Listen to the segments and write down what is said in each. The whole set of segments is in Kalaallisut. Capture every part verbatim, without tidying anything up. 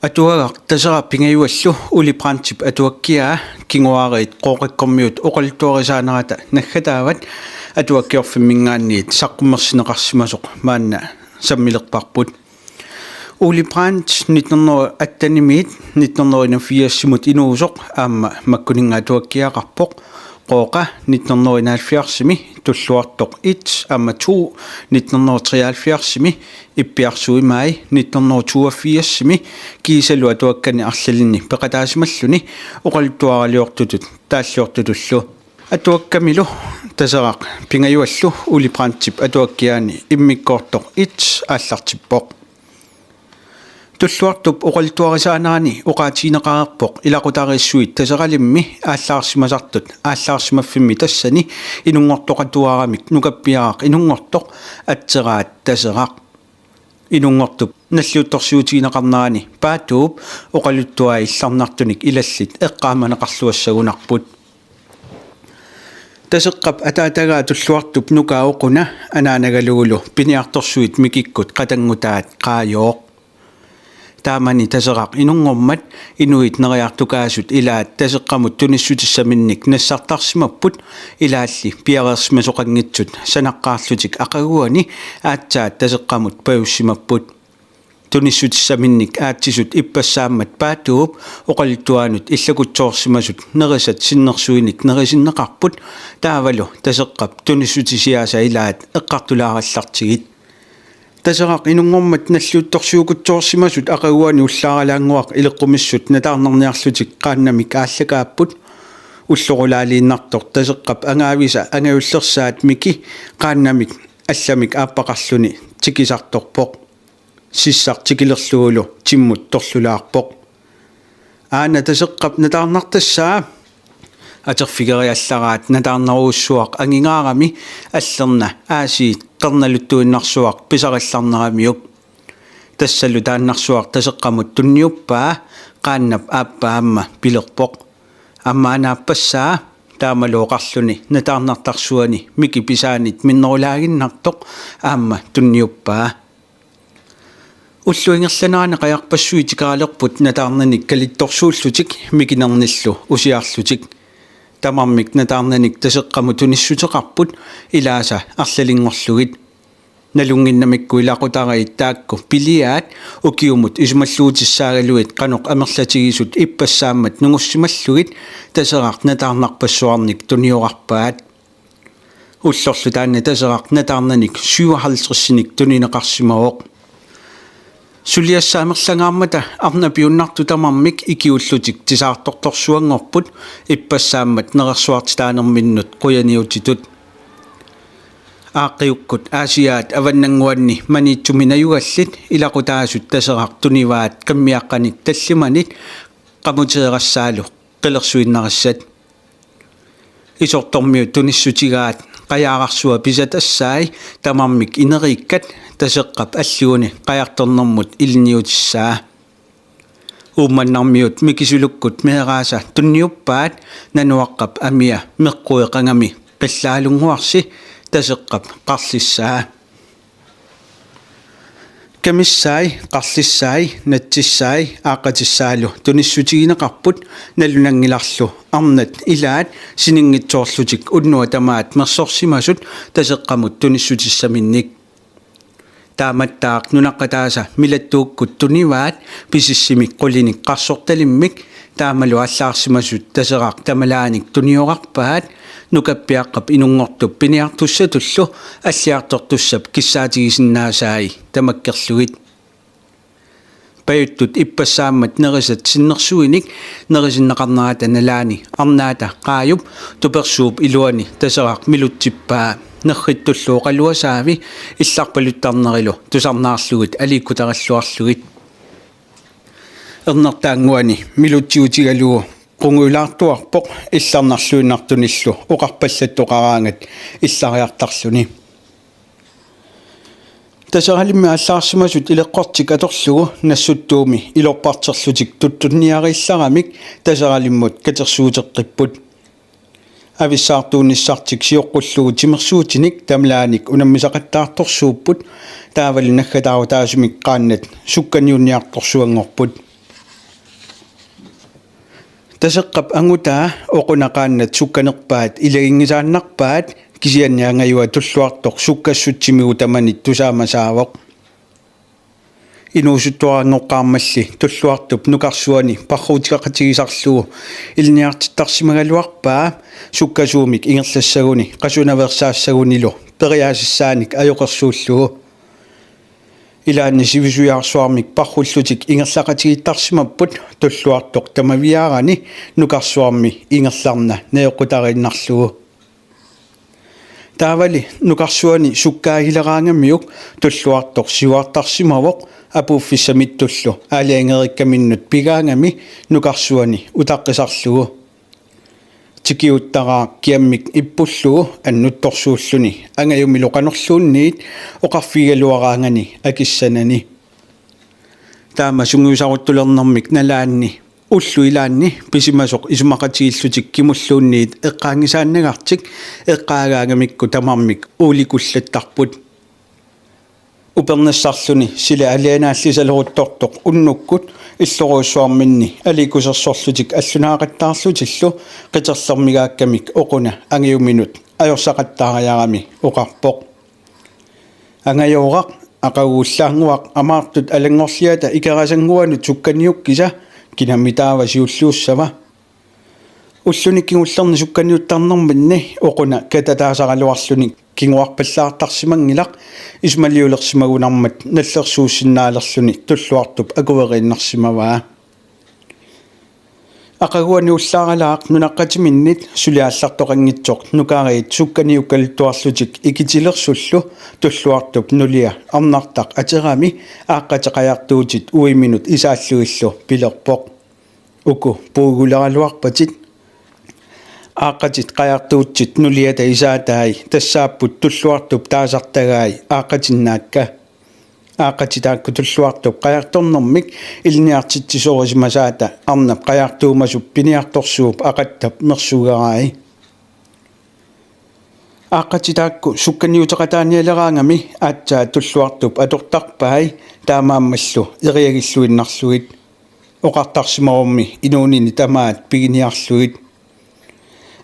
Atuagaq Taseraq pingajuallu Ole Brandtip atuakkiaa kinguaariit Qooqakkormiut oqaluttuarisaanerata naggataavat. Atuakkiorfimminngaanniit saqqummersinneqarsimasoq maanna sammilerparput. Ole Brandt nitten hundrede og atten-imiit nitten hundrede og enogfirs-imut inuusoq aamma makkuninnga atuakkiaqarpoq. Qooqa nitten hundrede og enoghalvfjerds-imi, Tulluartoq et aamma to nitten hundrede og treoghalvfjerds-imi, Ippiarsuu imai nitten hundrede og toogfirs-imi, kiisalu atuakkani arlalinni peqataasimalluni oqaluttuaraliortutut taalliortutullu. Atuakkamilu Taseraq pingajuallu Ole Brandtip atuakkiaani immikkoortoq et aallartippoq. Tulluartup oqaluttuarisaanerani oqaatigineqareerpoq ilaqutariissuit Taseralimmi aallaarsimasartut aallaarsimaffimmi tassani inunngortoqatuaramik nukappiaraq inunngortoq Atseraat Taseraq. Inunngortup nalliuttorsiutigineqarnerani Paatuup oqaluttuai illarnartunik ilallit eqqaamaneqarluassagunarput. Taseqqap ataatagaa Tulluartup nukaa Oquna anaanagalugulu piniartorsuit Mikikkut qatanngutaat Qaajooq. Taamani Taseraq inunngormat inuit neriartukaasut ilaat Taseqqamut tunissutissaminnik nassartarsimapput, ilaalli piareersimasoqanngitsut sanaqqaarlutik aqaguani aatsaat Taseqqamut pajussimapput. Tunissutissaminnik aatsisut ippassaammat Paatuup oqaluttuaanut illakutsoorsimasut nerisat sinnersuinik nerisinneqarput, taavalu Taseqqap tunissutisiaasa ilaat eqqartulaarallartigit. Taseraq inunngormat nalliuttorsiukutsoorsimasut aqaguani ullaaralaannguaq ileqqumissut nataarnarniarlutik qaannamik aallakaapput. Ullorulaaliinnartoq Taseqqap angaavisa angajullersaat Miki qaannamik allamik aappaqarluni tikisartorpoq. Sissaq tikilerlugulu timmut torlulaarpoq. Aana Taseqqap nataarnartassaa. Aterfigeriallaraat nataarnerujussuaq angingaarami, allerna aasiit qernaluttuinnarsuaq pisarillarneramiuk. Tassalu taannarsuaq Taseqqamut tunniuppaa, qaannap aappaa aamma pilerpoq: Aamma anaappassaa. Taamalu oqarluni nataarnartarsuani Miki pisaanit minnerulaaginnartoq aamma tunniuppaa. Ullup ingerlanerani qajarpassuit tikeralerput nataarnanik kalittorsuullutik Mikinernillu usiarlutik. Tamarmik nataarnanik Taseqqamut tunissuteqarput ilaasa arlalinngorlugit. Nalunnginnamikku ilaqutariit taakku piliaat ukiumut isumalluutissaagaluit qanoq amerlatigisut ippassaammat nungussimallugit Taseraq nataarnarpassuarnik tuniorarpaat. Ullorlu taanna Taseraq nataarnanik syvoghalvtredsinik tunineqarsimavoq. Suliassat amerlangaarmata arnat piunnartut tamarmik ikiullutik tisaartortorsuanngorput, ippassaammat nerersuartitaanerminnut qujaniutitut. Aaqqiukkut Aasiaat avannannguanni Maniitsumi najugallit ilaqutaasut Taseraq tunivaat qimmiaqqanik tallimanit qamuteerassaalu qilersuinnarissat. Isortormiut tunissutigaat qajaararsua pisatassai tamarmik ineriikkat Taseqqap alliuni qajartornermut ilinniutissaa. Uummannarmiut Mikisulukkut meeraasa tunniuppaat, Nanuaqqap amia meqqueqangami qillaalunnguarsi Taseqqap qarlissaa. Kamissai, qarlissai, natsissai aaqqatissaalu tunissutigineqarput nalunanngilarlu arnat ilaat sininngitsoorlutik unnuaq tamaat mersorsimasut Taseqqamut tunissutissaminnik. Taamattaaq nunaqqataasa Milattuukkut tunivaat pisissimik qulinik qarsortalimmik, taamalu aallaarsimasut Taseraq tamalaanik tuniorarpaat, nukappiaqqap inunngortup piniartussatullu alliartortussap kissaatigisinnaasai tamakkerlugit. Pajuttut ippassaammat nerisat sinnersuinik nerisinneqarnerata nalaani arnaata Qaajup tupersuup iluani Taseraq milutsippaa, nerrittullu oqaluasaavi illarpaluttarnerilu tusarnaarlugit aliikkutarilluarlugit. Ernertaannguani milutsiutigalugu qungujulaartuarpoq illarnarluinnartunillu oqarpallattoqaraangat illariartarluni. Taseralimmi aallaarsimasut ileqqortik atorlugu Nassuttuumi ilorparterlutik tuttunniariillaramik Taseralimmut katersuuteqqipput. Avissaartuunissartik sioqqullugu timersuutinik tamalaanik unammisaqattaartorsuupput, taavalu naggataarutaasumik qaannat sukkaniunniartorsuanngorput. Taseqqap angutaa Oquna qaannat sukkanerpaat ilaginngisaannarpaat, kisianni angajua Tulluartoq sukkassutsimigut tamanit tusaamasaavoq. Inuusuttuaranngoqqaarmalli Tulluartup nukarsuani parruuteqatigisarlugu ilinniartittarsimagaluarpaa, sukkasuumik ingerlassaguni qasunaveersaassagunilu periaasassaanik ajoqersuullugu. Ilaanni sivisujaarsuarmik parrullutik ingerlaqatigiittarsimapput Tulluartoq tamaviaarani nukarsuarmi ingerlarna najoqqutariinnarlugu. Taavali nukarsuani sukkaagileraangamiuk Tulluartoq siuartarsimavoq apuuffissamittullu aalajangereeqqaminnut pigaangami nukarsuani utaqqisarlugu. Tikiuttaraaq kiammik ippullugu annuttorsuulluni angajumilu qanorluunniit oqarfigigaluaraangani akissanani. Taama sungiusaruttulernermik nalaanni ullut ilaanni pisimasoq isumaqatigiillutik kimulluunniit eqqaanngisaannagartik eqqaagaangamikku tamarmik uulikullattarput. Upernassarluni sila alianaallisaleruttortoq unnukkut illorujussuarminni aliikkusersorlutik allunaaqattaarlutillu qiterlermigaakkamik Oquna angajuminut ajorsaqattaariarami oqarpoq: Angajooraq, aqagu ullaannguaq Amaartut Alanngorliata Ikerasannguanut sukkaniukkisa, kinami taava siulliussava? Ulluni kingullerni sukkaniuttarnerminni Oquna katataasaraluarluni kinguarpallaartarsimanngilaq, isumaliulersimagunarmat nallersuussinnaalerluni Tulluartup akueriinnarsimavaa. Aqaguani ullaaralaaq nunaqqatiminnit suli aallartoqanngitsoq nukariit sukkaniukkaluttuarlutik ikitilersullu Tulluartup nulia Arnartaq aterami aaqqatit qajartuutit uiminut isaallugillu pilerpoq: Uku puiguleraluarpatit. Aaqqatit qajartuutit nuliata isaatai tassaapput Tulluartup taasartagai aaqqatinnaakka. Aaqqatit taakku Tulluartup qajartornermik ilinniartitsisorisimasaata arnap qajartuumasup piniartorsuup aqattap mersugarai. Aaqqatit taakku sukkaniuteqataanialeraangami aatsaat Tulluartup atortarpai, taamaammallu eriagilluinnarlugit. Oqartarsimavummi inuunini tamaat piginiarlugit.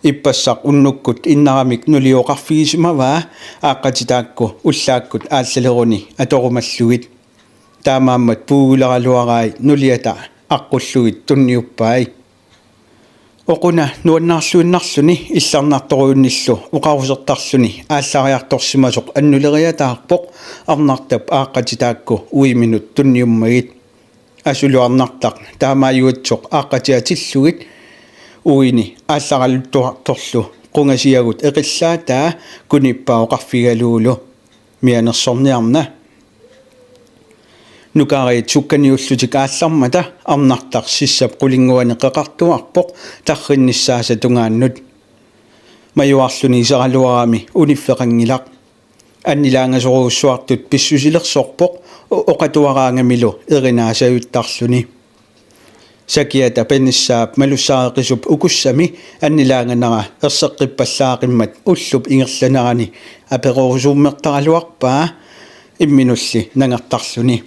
Ippassaq unnukkut innaramik nulia oqarfigisimavaa aaqqatit taakku ullaakkut aallaleruni atorumallugit. Taamaammat puiguleraluarai nuliata aqqullugit tunniuppai. Oquna nuannaarluinnarluni illarnartorujunnillu oqarusertarluni aallariartorsimasoq annuleriataarpoq Arnartap aaqqatit taakku uiminut tunniummagit. Asulu Arnartaq taamaajuitsoq aaqqatit atillugit uini aallaraluttuartorlu qungasiagut eqillaataa kunippaa oqarfigalugulu: Mianersorniarna. Nukariit sukkaniullutik aallarmata Arnartaq sissap qulinnguani qeqartuarpoq tarrinnissaasa tungaannut. Majuarluni iseraluarami uniffeqanngilaq. Annilaangasorujussuartut pissusilersorpoq o-, oqatuaraangamilu erinaa sajuttarluni. Sakiata panissaap malussareqisup ukussami annilaanganera erseqqippallaaqimmat ullup ingerlanerani aperorusuummertaraluarpaa imminulli nangertarluni.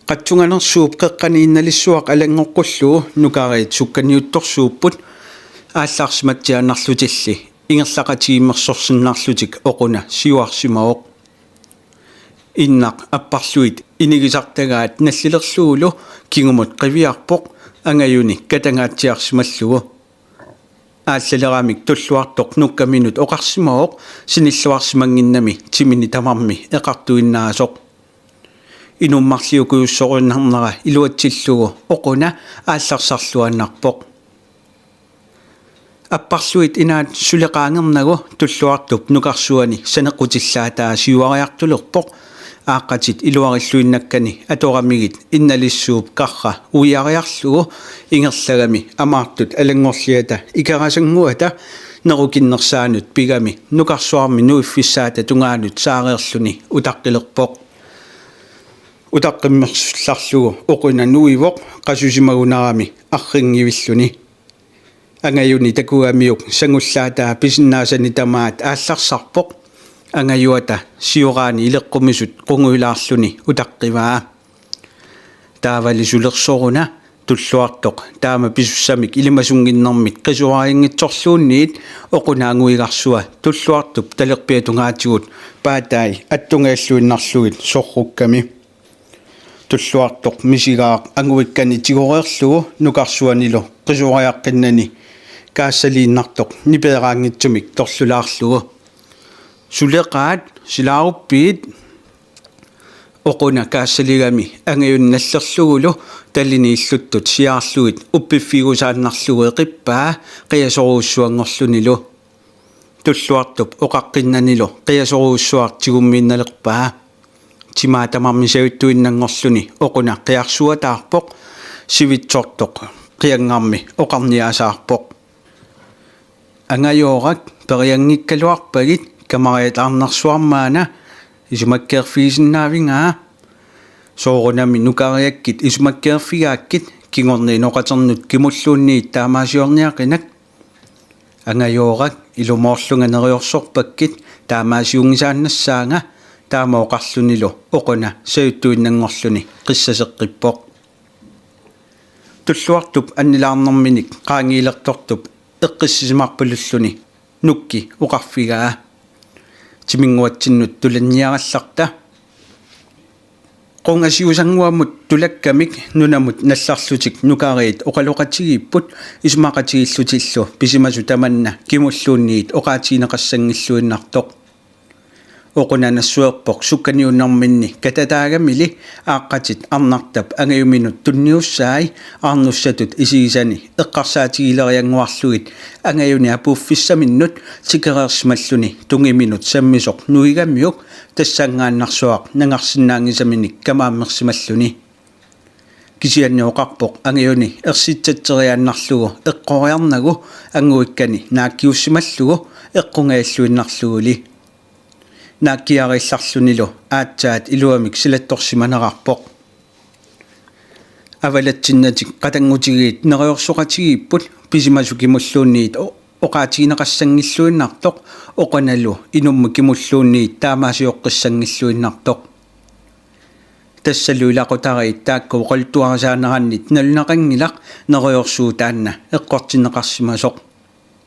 Qatsunganersuup qeqqani Innalissuaq alanngoqqullugu nukariit sukkaniuttorsuupput aallarsimatsiaannarlutilli ingerlaqatigiimmersorsinnarlutik Oquna siuarsimavoq. Innaq apparluit inigisartagaat nallilerlugulu kingumut qiviarpoq angajuni katangaatsiarsimallugu. Aallaleramik Tulluartoq nukkaminut oqarsimavoq sinilluarsimannginnami timini tamarmi eqartuinnaasoq. Inummarliukujussorunnarnera iluatsillugu Oquna aallarsarluannarpoq. Apparluit inaat suli qaangernagu Tulluartup nukarsuani saneqqutillaataa siuariartulerpoq. Aaqqatit iluarilluinnakkani atoramigit Innalissuup karra uiariarlugu ingerlagami Amaartut Alanngorliata Ikerasannguata nerukinnersaanut pigami nukarsuarmi nuiffissaata tungaanut saareerluni utaqqilerpoq. Utaqqimmersullarlugu Oquna nuivoq qasusimagunarami arriinngivilluni. Angajuni takugamiuk sangullaataa pisinnaasani tamaat aallarsarpoq. Angajuata sioraani ileqqumisut qungujulaarluni utaqqivaa. Taavali sulersoruna Tulluartoq taama pisussamik ilimasunnginnermik qisuarianngitsorluunniit Oquna anguigarsua Tulluartup talerpiata tungaatigut paatai attungajalluinnarlugit sorrukkami. Tulluartoq misigaaq anguikkani tigoreerlugu nukarsuanilu qisuariaqqinnani kaassaliinnartoq nipeeraanngitsumik torlulaarlugu: "Suleqaat, silaaruppiit?" Oquna kaassaligami angajuni nallerlugulu talini illuttut siaarlugit uppiffiusaannarlugu eqippaa qiasorujussuanngorlunilu. Tulluartup oqaqqinnanilu qiasorujussuaq tigummiinnalerpaa. Timaa tamarmi sajuttuinnanngorluni Oquna qiarsuataarpoq, sivitsortoq qianngarmi oqarniaasaarpoq: "Angajoorak, perianngikkaluarpagit, kamariataarnersuarmaana isumakkeerfigisinnaavingaa. Soorunami nukariakkit isumakkeerfigaakkit, kingorna inoqaternut kimulluunniit taamaasiorniaqinak." "Angajoorak, ilumoorlunga neriorsorpakkit, taamaasiunngisaannassaanga." Taama oqarlunilu Oquna sajuttuinnanngorluni qissaseqqippoq. Tulluartup annilaarnerminik qaangiilertortup eqqissisimarpalulluni nukki oqarfigaa: "Timinnguatsinnut tulanniarallarta. Qungasiusannguamut tulakkamik nunamut nallarlutik nukariit oqaloqatigiipput isumaqatigiillutillu pisimasut tamanna kimulluunniit oqaatigineqassanngilluinnartoq." Oquna nassuerpoq sukkaniunnerminni katataagamili aaqqatit arnartap angajuminut tunniussai arnussatut isigisani eqqarsaatigileriannguarlugit angajuni apuuffissaminnut tikereersimalluni tungiminut sammisoq nuigamiuk tassanngaannarsuaq nangarsinnaanngisaminik kamaammersimalluni. Kisianni oqarpoq angajuni ersitsatseriaannarlugu eqqoriarnagu anguikkani naakkiussimallugu eqqungajalluinnarluguli. Naakkiariillarlunilu aatsaat iluamik silattorsimanerarpoq. Avalatsinnatik qatanngutigiit neriorsoqatigiipput pisimasut kimulluunniit o-, oqaatigineqassanngilluinnartoq, Oqunalu inummut kimulluunniit taamaasioqqissanngilluinnartoq. Tassalu ilaqutariit taakku oqaluttuarisaanerannit nalunaqanngilaq neriorsuut taanna eqqortinneqarsimasoq.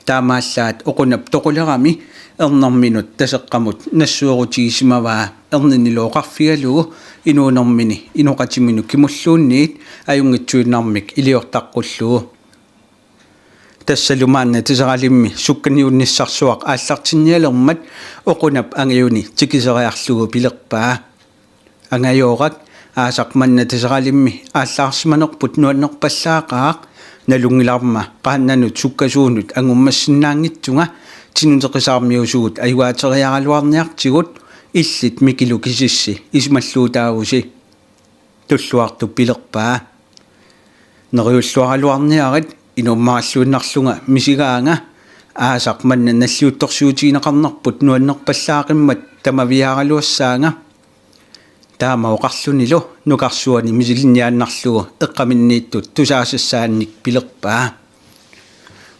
Taamaallaat Oqunap toqulerami ernerminut Taseqqamut nassuerutigisimavaa erninilu oqarfigalugu inuunermini inoqatiminut kimulluunniit ajunngitsuinnarmik iliortaqqullugu. Tassalu maanna Taseralimmi sukkaniunnissarsuaq aallartinnialermat Oqunap angajuni tikiseriarlugu pilerpaa: "Angajoorak, aasaq manna Taseralimmi aallaarsimanerput nuannerpallaaqaaq, nalunngilarma qaannanut sukkasuunut angummassinnaanngitsunga, Tinuteqisaarmiusugut ajugaateriaraluarniartigut, illit Mikilu kisissi isumalluutaavusi." Tulluartup pilerpaa: "Neriulluaraluarniarit, inuummaralluinnarlunga misigaanga, aasaq manna nalliuttorsiutigineqarnerput nuannerpallaaqimmat tamaviaaraluassaanga." Taama oqarlunilu nukarsuani misilinniaannarlugu eqqaminniittut tusaasassaannik pilerpaa: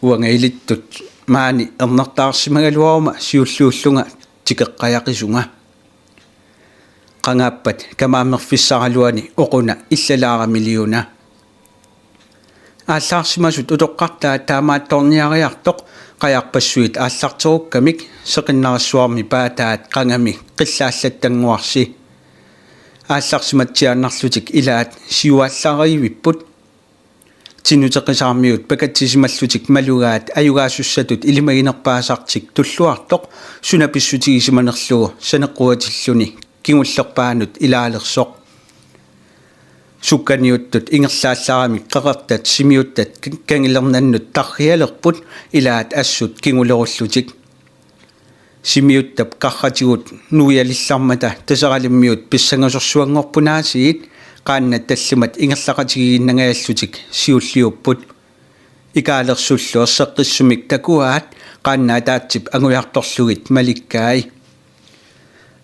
"Uanga ilittut maani ernertaarsimagaluaruma siulliullunga tikeqqajaqisunga." Qangaappat kamaammerfissaraluani Oquna illalaaramiliuna. Aallaarsimasut utoqqartaat taamaattorniariartoq qajarpassuit aallarterukkamik seqinnarissuarmi paataat qangami qillaallattannguarsi. Aallarsimatsiaannarlutik ilaat siuaallariivipput. Tinuteqisaarmiut pakatsisimallutik malugaat ajugaasussatut ilimaginerpaasartik Tulluartoq suna pissutigisimanerlugu saneqquatilluni kingullerpaanut ilaalersoq. Sukkaniuttut ingerlaallaramik qeqertat Simiuttat k-, kangilernannut tarrialerput ilaat assut kingulerullutik. Simiuttap qarratigut nuialillarmata Taseralimmiut pissangasorsuanngorput aasiit qaannat tallimat ingerlaqatigiinnangajallutik siulliupput. Ikaalersullu erseqqissumik takuaat qaannat ataatsip angujartorlugit malikkai.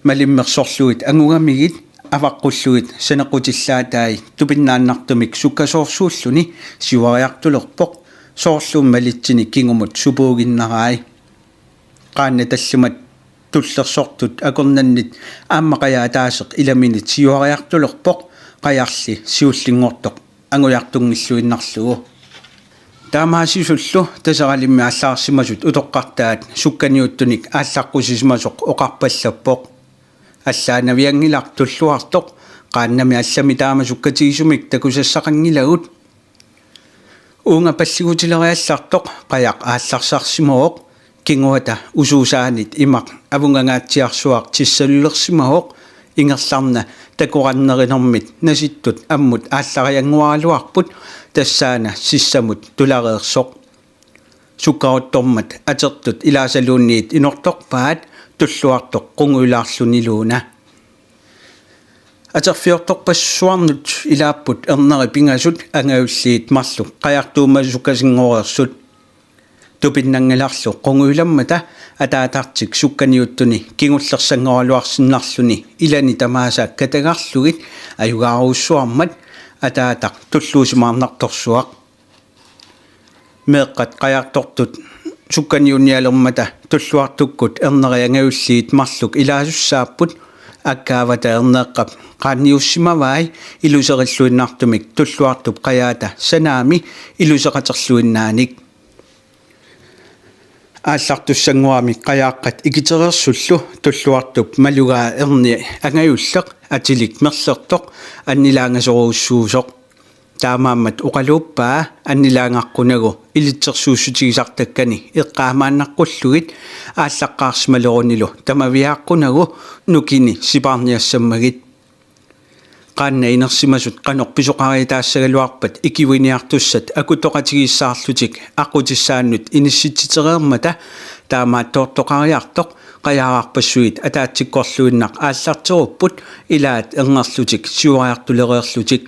Malimmersorlugit angugamigit avaqqullugit saneqqutillaatai tupinnaannartumik sukkasoorsuulluni siuariartulerpoq, soorlu malitsinni kingumut supuuginnarai. Qaannat tallimat tullersortut akornannit aamma qaja ataaseq ilaminit siuariartulerpoq, qajarli siullinngortoq angujartunngilluinnarlugu. Taamaasisullu Taseralimmi aallarsimasut utoqqartaat sukkaniuttunik aallaqqusisimasoq oqarpallappoq: Allaanavianngilaq Tulluartoq, qaannami allami taama sukkatigisumik takusassaqanngilagut. Uunga palligutilereerallartoq qajaq aallarsarsimavoq, kinguata usuusaanit imaq avungangaatsiarsuaq tissalulersimavoq, ingerlarna takorannerinermit nasittut ammut aallariannguaraluarput, tassaana sissamut tulareersoq. Sukkaruttormat atertut ilaasaluunniit inortorpaat, Tulluartoq qungujulaarluniluuna. Aterfiortorpassuarnut ilaapput erneri pingasut angajulliit marluk qajartuumasukasinngooreersut. Tupinnanngilarlu qungujulammata ataatartik sukkaniuttuni kingullersanngoraluarsinnarluni ilani tamaasa katagarlugit ajugaarujussuarmat ataataq tulluusimaarnartorsuaq. Meeqqat qajartortut sukkaniunnialermata Tulluartukkut erneri angajulliit marluk ilaasussaapput, akkaavata erneeqqap qaanniussimavai iluserilluinnartumik Tulluartup qajaata sanaami iluseqaterluinnaanik. Aallartussanngorami qajaaqqat ikitereersullu Tulluartup malugaa erni angajulleq atilik Merlertoq annilaangasorujussuusoq. Taamaammat oqaluuppaa annilaangaqqunagu ilitsersuussutigisartakkani eqqaamaannaqqullugit aallaqqaarsimalerunilu tamaviaaqqunagu nukini sipaarniassammagit. Qaannat inersimasut qanoq pisoqariataassagaluarpat ikiuiniartussat akuttoqatigiissaarlutik aqqutissaannut inissitsitereermata taamaattoortoqariartoq qajaararpassuit ataatsikkorluinnaq aallarterupput, ilaat erngerlutik siuariartulereerlutik.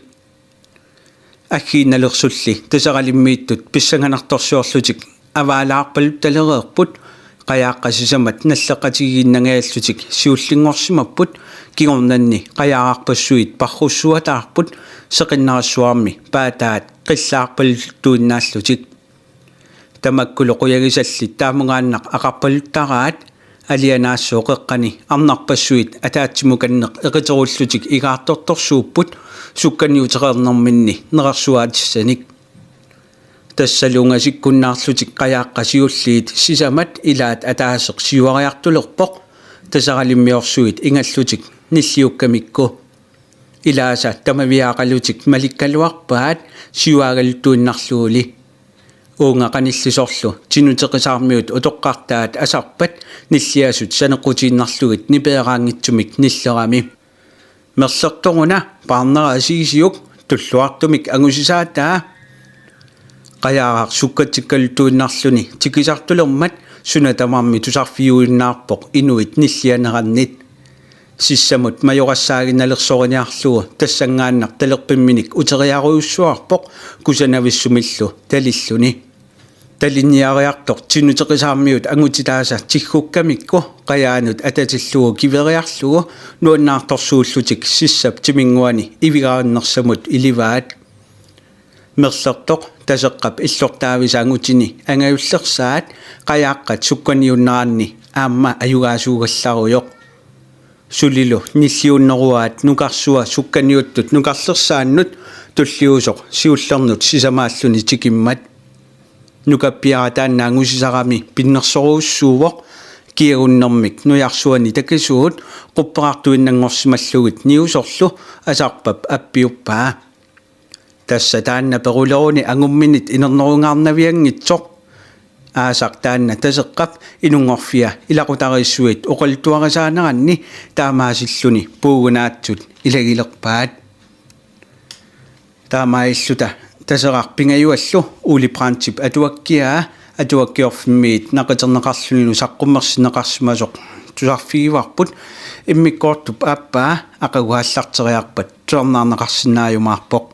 Aggiinnalersulli Taseralimmiittut pissanganartorsiorlutik avaalaarpaluttalereerput, qajaaqqat sisamat nalleqqatigiinnangajallutik siullinngorsimapput, kingornanni qajaararpassuit parrussuataarput, seqinnarissuarmi paataat qillaarpaluttuinnaallutik. Tamakkulu qujagisallit taamungaannaq aqarpaluttaraat, alianaassooq qeqqani arnarpassuit ataatsimukanneq eqiterullutik igaartortorsuupput sukkaniutereernerminni nerersuaatissanik. Tassalu ungasikkunnaarlutik qajaaqqat siulliit sisamat ilaat ataaseq siuariartulerpoq, Taseralimmiorsuit ingallutik nilliukkamikku. Ilaasa tamaviaaqalutik malikkaluarpaat siuaagaluttuinnarluguli. Uunga qanillisorlu Tinuteqisaarmiut utoqqartaat Asarpat nilliasut saneqqutiinnarlugit nipeeraanngitsumik nillerami: Merlertoruna, paarnera asigisiuk, Tulluartumik angusisaataa. Qajaaraq sukkatsikkaluttuinnarluni tikisartulermat suna tamarmi tusarfiujunnaarpoq inuit nillianerannit. Sissamut majorassaaginnalersoriarlugu tassanngaannaq talerpimminik uteriarujussuarpoq kusanavissumillu talilluni. Talinniariartoq Tinuteqisaarmiut angutitaasa tiggukkamikku qajaanut atatillugu kiveriarlugu nuannaartorsuullutik sissap timinnguani ivigarinnersamut ilivaat. Merlertoq Taseqqap illortaavisa angutini angajullersaat qajaaqqat sukkaniunneranni aamma ajugaasuugallarujoq. Sulilu nilliunneruaat nukarsua sukkaniuttut nukarlersaannut tulliusoq siullernut sisamaalluni tikimmat. Nukappiaraq taanna angusisarami pinnersorujussuuvoq, kiagunnermik nujarsuani takisuut qupperartuinnanngorsimallugit niusorlu Asarpap appiuppaa. Tassa taanna peruleruni angumminit inernerungaarnavianngitsoq. Aasaq taanna Taseqqap inunngorfia ilaqutariissuit oqaluttuarisaaneranni taamaasilluni puugunaatsut ilagilerpaat. Taamaalilluta Taseraq pingajuallu Ole Brandtip atuakkiaa Atuakkiorfimmiit naqiterneqarlunilu saqqummersinneqarsimasoq tusarfigivarput, immikkoortup aappaa aqagu aallarteriarpat tusarnaarneqarsinnaajumaarpoq.